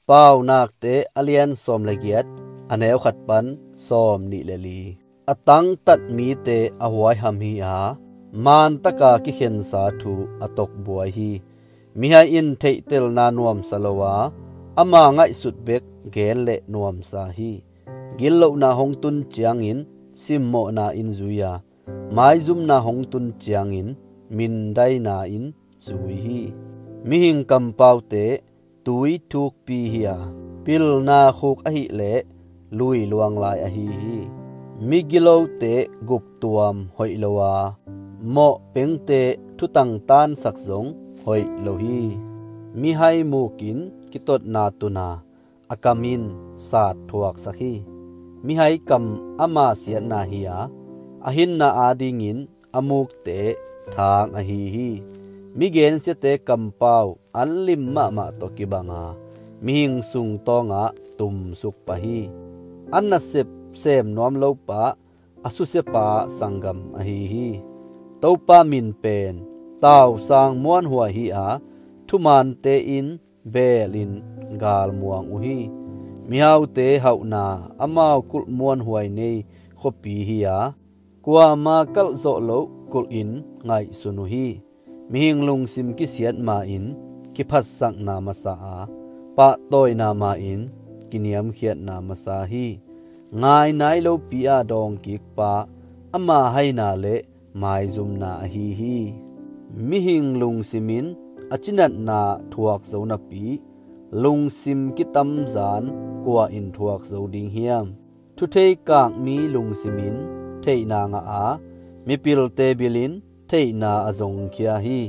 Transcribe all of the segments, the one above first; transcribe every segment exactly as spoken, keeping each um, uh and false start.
Paunakte a lian sawm le giat, a neu khat pan sawm nih le li. A tangtat mite a huaiham hi a, man taka kikhensa thu a tokbuai hi. Mihai in theihtelna nuamsa lo a, ama ngaihsut bek gen le nuamsa hi. Gillohna hong tun ciangin simmawhna in zui a, maizumna hong tun ciangin mindaina in zui hi. Mihing kampaute tui thukpi hi a, pilna khuk ahileh lui luang lai ahi hi. Migilote guptuam hoih lo a, mawhpengte thutang tansak zong hoih lo hi. Mihai mukin kitotna tun a, a kam in sat thuaksak hi. Mihai kam ama siatna hi a, a hinna adingin a mukte thang ahi hi. Mi gensiate kampau an lim mahmah tawh kibang a, mihing sungtawngah tumsuk pah hi. A nasep sem nuam lopa, a susiapa sanggam ahi hi. Topa min pen tausang muanhuai hi a, thumante in belin galmuang uh hi. Mihaute hauhna amau kulh muanhuai nei khuapi hi a, kuama kalhzawh loh kulhin ngaihsun uh hi. Mihing lungsim kisiat ma-in kiphatsakna masa a, pahtawina ma-in kiniamkhiatna masa hi. Ngainai lopi-a dawngkikpa ama haina le maizumna ahi hi. Mihing lungsim in a cinatna thuak zo napi, lungsim kitamzan kua in thuak zo ding hiam? Thuthei kakmi lungsim in theihna ngah a, mipilte bil in theihna a zongkhia hi.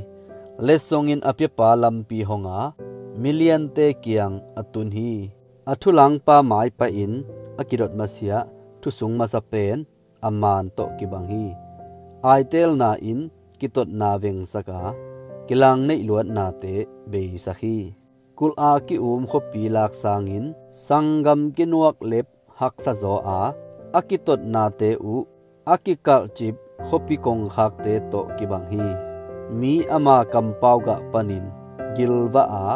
Letsongin a piapa lampi hong a, miliante kiang a tun hi. A thulangpa maipahin a kidot masiah thusung masa pen a man tawh kibang hi. Aitelna in kitotna vengsak a, kilang neihluatnate beisak hi. Kulha ki-um khuapi lak sangin sanggam kinuak lep haksa zaw a, a kitotnate uh a kikalhcip khuapi kongkhakte tawh kibang hi. Mi ama kampau gah panin gilvah a,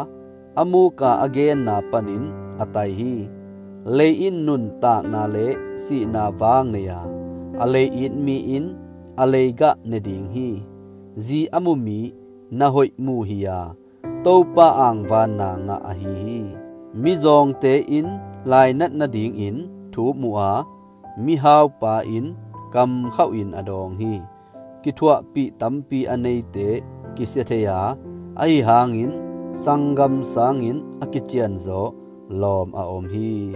a muka a genna panin a tai hi. Lei in nuntakna le sihna vang nei a, a lei it mi in a lei gah ne ding hi. Zi a mu mi na hoih mu hi a, Topa angvanna ngah ahi hi. Mizawngte in lainat nadingin thu muh a, mihaupa in kamkhauhin a dawng hi. Kithuahpih tampi a neite kisia thei a, ahi hangin sanggam sangin a kicianzaw lawm a om hi.